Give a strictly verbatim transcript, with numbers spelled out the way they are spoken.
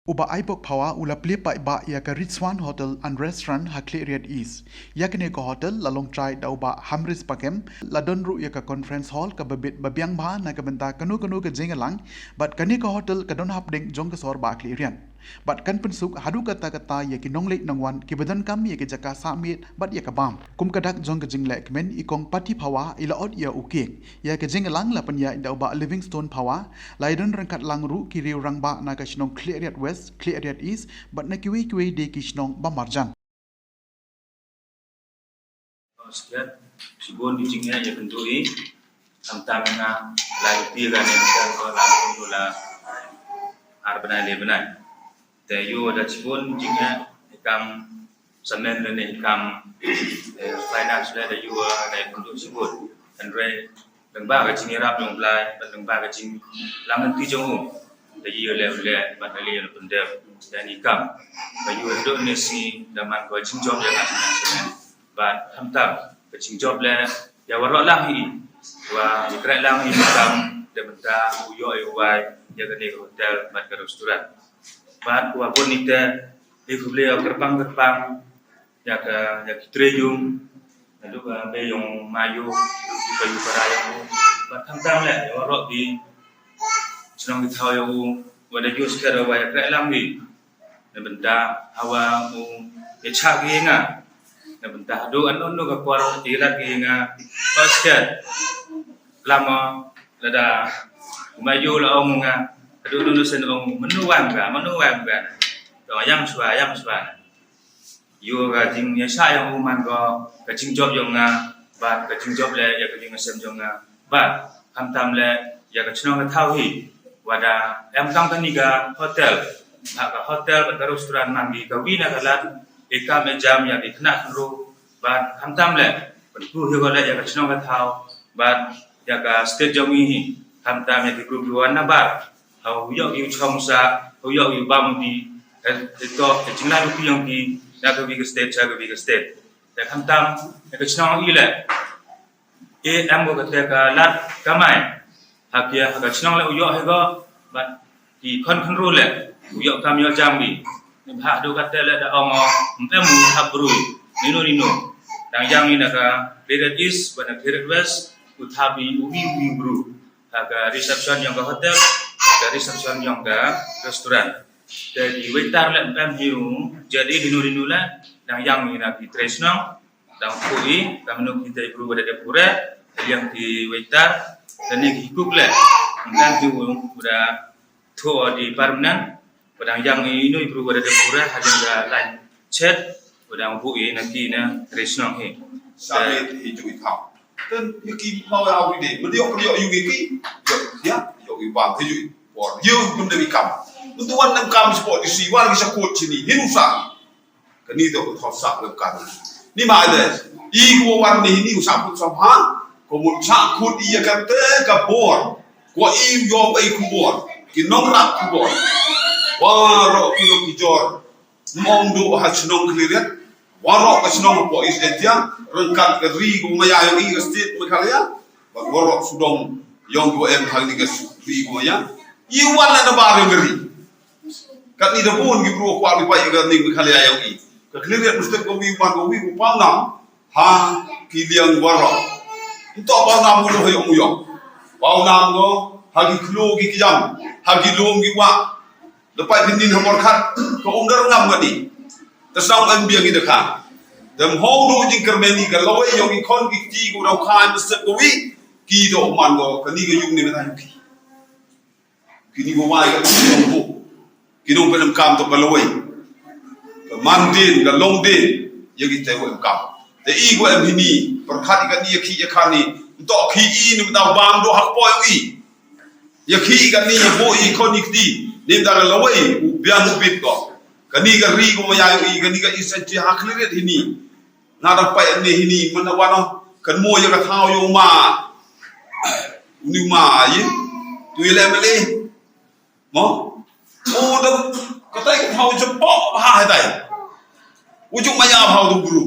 U Bah Aibok Phawa u la plie paidbah ïa ka Ritz Swan Hotel and Restaurant ha Khliehriat East. Ïa kane ka hotel la long trai da u Bah Hamris Pakem, la don ruh ïa ka conference hall kaba bit ba biang bha na ka bynta kano kano ka jingïalang, bad kane ka hotel ka don hapdeng jong ka sor Bah Khliehriat. Bad kan pynsuk haduh katta katta ïa ki nongleit nongwan kiba donkam ïa ki jaka sah miet bad ïa ka bam. Kum ka dak jong ka jinglehkmen, i Kong Pati Phawa i la ot ïa u cake. Ïa ka jingïalang la pynïaid da u Bah Livingstone Phawa, la ïadon ryngkat lang ruh ki riew rangbah na ka shnong Khliehriat West, Khliehriat East, bad na kiwei kiwei de ki shnong ba marjan. Shibun ki jingeh ïa kynduh i, khamtam nga la ïa phi ka ne ka ko la ko la ar bnai le bnai. Te ïoh da shibun jingeh i kam samen ne i kam, eh, finance le da ïoh da ïa kynduh shibun. Hynrei lyngba ka jingïarap jong U Blai bad lyngba ka jinglang lynti jong u, da ïoh le le bad da ïoh le pyndep da ni kam. Da ïoh da ni si da man ko jingjop ïa nga samen samen. Bad khamtam ka jingjop le ïa waroh lang hi, wa ïa kreh lang hi kam da bynta u ïoh ïa u wai ïa kane ka hotel bad ka restaurant. Bad wa bun ni te i khublei ïa kyrpang kyrpang ïa ka, ïa ki trei yung, ïa luk, eh, be yong ma yu, luk ki pa yu para ïa u. Bad khamtam le ïa waroh ki chnong ki thaw ïa u, wa da ïoh sket wa ïa kreh lang hi. Na bynta hawa u ïa chah ki nga. Na bynta haduh an un ka por i rat ki nga. First ket. Lama lada u ma yu la ong nga. Haduh nu sen ong menu wan ga, menu wan ga. To yang swa, yang swa. Ïoh ka jingïasyah ïa u man ko ka jingjop ïa nga bad ka jingjop le ïa ka jingïasem jong nga bad khamtam le ïa ka chnong ka thaw hi. Wa da em kam kane ka hotel, ha ka hotel bad ka restaurant man ki ka wi na ka lad, i kam i jam ïa ki khynnah khynroo bad khamtam le pynkuh ïa ko le ïa ka chnong ka thaw bad ïa ka state jong ngi hi. Khamtam ïa ki group wan na bar. Ha u ïoh ïa u chong sa, ha u ïoh ïa u bam u di, eh, eh, to, eh, jinglai u pi yong ki, na ka wi ka state, sa ka wi ka state. Te khamtam, eh, ka chnong i le. Eh, em ko ka te ka lad kamai. Ha ki, ha ka chnong le u ïoh he ko, bad ki khon khon ru le, u ïoh kam ïoh jam wi. Ni bha du ka te le da ong, em em u thap bru, nino nino. Dang yang ni na ka Khliehriat East, bad na Khliehriat West, u thap i u wi u wi bru. Ha ka reception yong ka hotel, ka reception yong ka restaurant. Te ki waiter le em hi u, jadi dinu dinu le, dang yang ni na ki trei shnong, dang pui, ka menu ki te bru bada de pure, yang ki waiter, dan ni ki cook le, em hi u, bada thu di permanent, Padang yang inu i bru wada de pura hadin da lain chet, padang bu i na ki na trei shnong hi. Sami hi ju i kham. Ten yu ki mau ya wi de, medi ok yu yu ki, ya, yu i bang hi ju i por, yu pun de i kam. Untuk wan nam kam sport di si, wan ki sakut sini, hinu sa. Kani to ko thop sak le kan. Ni ma de. I ko wan ni ni u sak kut sam ha. Ko mut sak kut i ya kan te ka bor. Ko i yo ai ku bor. Ki nong rak ku bor. Wa ro ki lo ki jor. Mong do ha chnong Khliehriat. Wa ro ka chnong ko is de tia. Rengkat ka ri ko maya yang i ka state Meghalaya. Bad waroh sudong yong U M ha ni ka ri ko maya. I wan la da ba ri. Kat ni da bun ki bru kwah ni pai ka ning Meghalaya yong i. Ka Khliehriat mesti ko wi wan ko wi ko pau nam. Ha ki liang waroh. Nto pau nam mu ha yong u yong. Pau nam ko ha ki klo ki kijam. Ha ki lum ki wah. Lepas pinin ha morkhat ka um dar ngam ka ni. Ta snam em biang i da ka. Dem hau do jingkyrmen i ka lawei yong i khon ki kti ko dau khan mesti ko wi. Ki do man ko ka ni ka yung ni meta yung ki. Kini ko wai ka yung ko. Ki dong ka em kam to ka lawei. Ka man din, ka long din. Ya ki te ko em kam. Te i ko em hini. Perkhat i ka ni ya ki ya ka ni. Nto ki i ni meta bam do hak po i. Ya ki ka ni ya bo i ko ni kti. Ni meta ka lawei. U biang u bit ko. Ka ni ka ri ko ma ya i. Ka ni ka i sa ji ha Khliehriat hini. Nga da pai ne hini mana wano kan mo ya ka thau yo ma. Ni ma yi. Tu ile mele. Mo. Mo da ka tai ka thau je po ha ha tai. U ju ma ya thau tu guru.